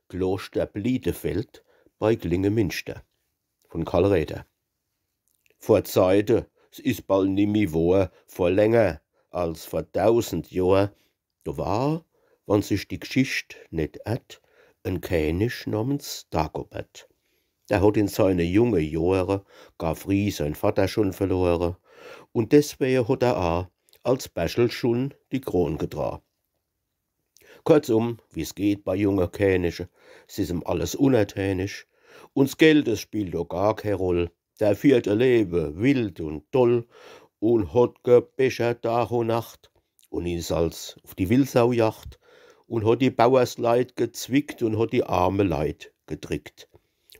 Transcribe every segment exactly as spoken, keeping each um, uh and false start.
Kloster Bliedefeld bei Klingeminster von Karl Räder. Vor Zeite, s is bald nimmi wohr, vor länger als vor dausend Johr, do war, wann sich die Gschicht net irrt, en Känig namens Dagobert. Der hot in seine junge Johre gar frieh sein Vatter schun verlore, un deswege hot er a als Berchel schun die Kron gedra. Kurzum, wie's geht bei junge Känige, s is em alles unnertänig, un s Geld, es spielt do gar kee Roll. Der fiehrt e Lewe wild un doll un hot gebechert Dag un Nacht un is als uf die Wildsaujacht un hot die Bauersleit gezwickt un hot die arme Leit gedrickt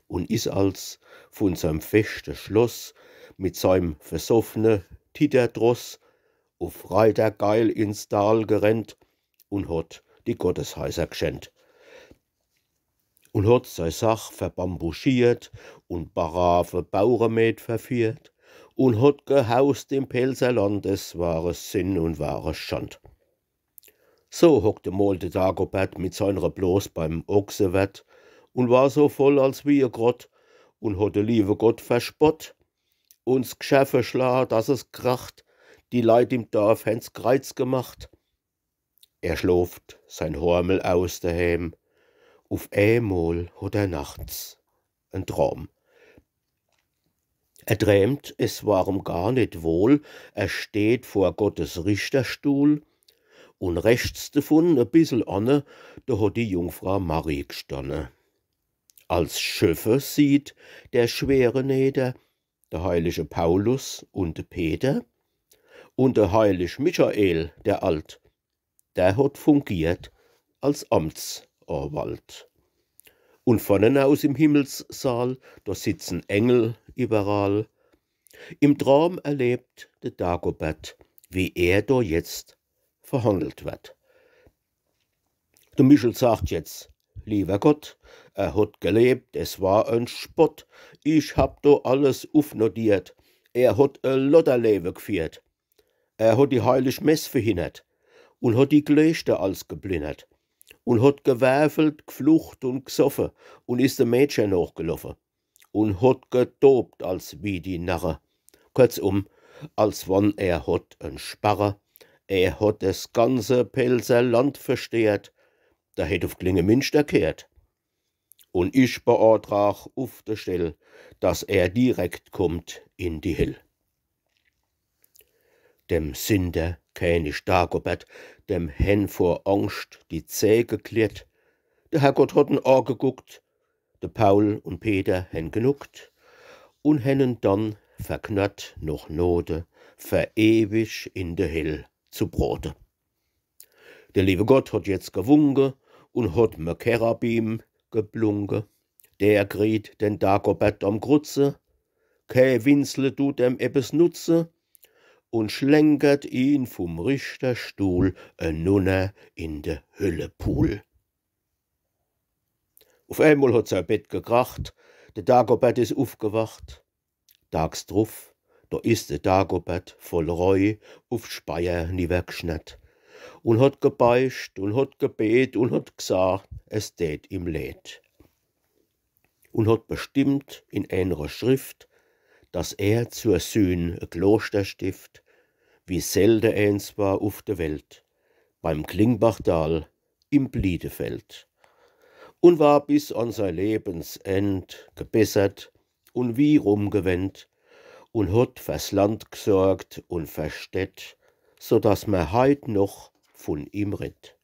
un is als vun seim feschte Schloss mit seim versoffne Tittertross uf Reitergeil ins Dal gerennt un hot die Gottesheiser gschännt un hot sei Sach verbambuschiert un brave Bauremäd verfiehrt un hot gehaust im Pälzer Land, es war e Sinn un war e Schand. So hockt emol de Dagobert mit seinre Blos beim Ochsewert un war so voll als wie e Grott un hot de liewe Gott verspott un s Gschär verschla, dass es kracht, die Leit im Dorf hän's Kreiz gemacht. Er schlooft sein Hormel aus deheem. Uf eemol hot er nachts en Traum. Er dräämt, es war em gar net wohl, er steht vor Gottes Richterstuhl un rechts devun, e bissel anne, do hot die Jungfrau Marie gstanne. Als Schöffe sieht der schwere Neder de heilige Paulus un de Peter un de heilig Michael, der alt, der hot fungiert als Amtsanwalt. Un vorne aus im Himmelssaal, do sitzen Engel iwwerall. Im Traum erlebt de Dagobert, wie er do jetzt verhandelt werd. De Michel sagt jetzt: „Liewer Gott, er hot gelebt, es war en Spott. Ich hab do alles ufnotiert. Er hot e Lotterlewe gfiehrt. Er hot die heilig Mess verhinnert un hot die Gleeschte als geblinnert un hot gewerfelt, gflucht un gsoffe un is de Mädcher nochgeloffe un hot getobt als wie die Narre. Kurzum, als wann er hot en Sparre. Er hot des ganze Pälzer Land versteert, der hätt uf Klingeminster kehrt. Un ich beantrag uf de Stell, dass er direkt kummt in die Hell.“ Dem Sinter Känig Dagobert, dem hen vor Angscht die Zäh geklirrt. De Herrgott hot en ageguckt, de Paul un Peter hen genuckt un hen en dann verknurrt noch Note, fer ewig in de Hell zu brote. De liewe Gott hot jetzt gewunke un hot me Cherubim geblunke. Der kriet den Dagobert am Krutze, kä Winsle dut em eppes nutze, un schlenkert ihn vum Richterstuhl enunner in de Höllepuhl. Uf eemol hot sei Bett gekracht, de Dagobert is ufgewacht. Dags druf, do is de Dagobert voll Reu uf Speyer niwwergschnett un hot gebeicht un hot gebet un hot gsacht, es tät ihm leed. Un hot bestimmt in enre Schrift, dass er zur Sühn e Kloster stift, wie selde eens war uf de Welt, beim Klingbachdal im Bliedefeld. Un war bis an sei Lebensend gebessert un wie rumgewendt un hot fers Land gsorgt un fer Städt, so dass mer heit noch vun ihm redt.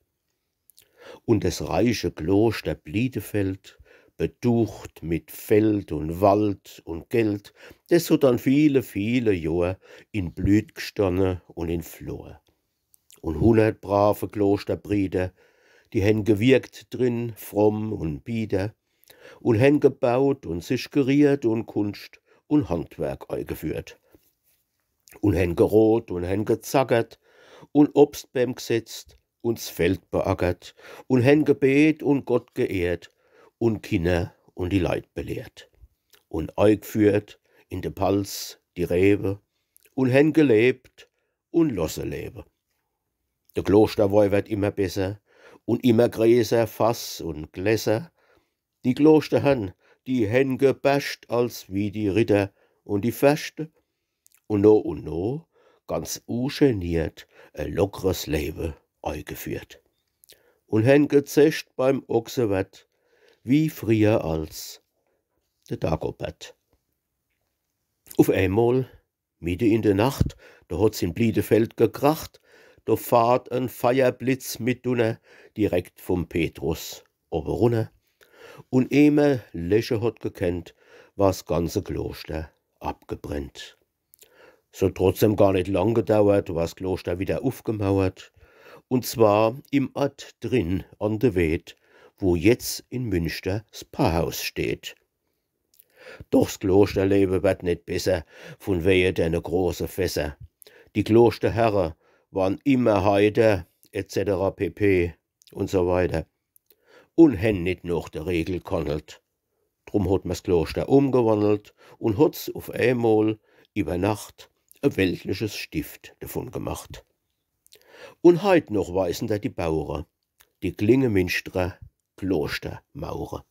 Un des reiche Kloster Bliedefeld, beducht mit Feld un Wald un Geld, des hot dann viele, viele Johr in Blüt gstanne un in Flor. Un hunnert brave Klosterbrieder, die hen gewirkt drin, fromm un bieder, un hen gebaut un sich geriehrt un Kunscht un Handwerk eigeführt. Un hen gerot un hen gezackert un Obstbäm gsetzt un s Feld beackert un hen gebet un Gott geehrt un Kinner un die Leit belehrt un eigführt in de Palz die Rewe un hen gelebt un losse lewe. De Klosterwei werd immer besser un immer greeßer Fass un Gläser. Die Kloschterherrn, die hen gebascht als wie die Ritter un die Ferschte un no un no ganz ugeniert e lockres Lewe eigeführt un hen gezescht beim Ochsewert wie frieher als de Dagobert. Uf emol, mitte in de Nacht, do hot's in Bliedefeld gekracht, do fahrt en Feierblitz mit Dunner direkt vum Petrus owe runner. Un eh mer leche hot gekennt, war's ganze Kloschter abgebrennt. S hot trotzdem gar net lang gedauert, war's Kloschter wieder ufgemauert. Un zwar im Ort drin an de Weed, wo jetzt in Münster s Parrhaus steht. Doch s Kloschterlewe werd net besser vun weje dene große Fässer. Die Kloschterherre waren immer heiter, et cetera pp. Un so weiter. Un hen net noch de Regel g'hannelt. Drum hot mer's Kloschter umgewannelt un hot's uf emol iwwer Nacht e weltliches Stift devun gemacht. Un heit noch weisen der die Bauere, die Klingemünstrer Kloschtermauere.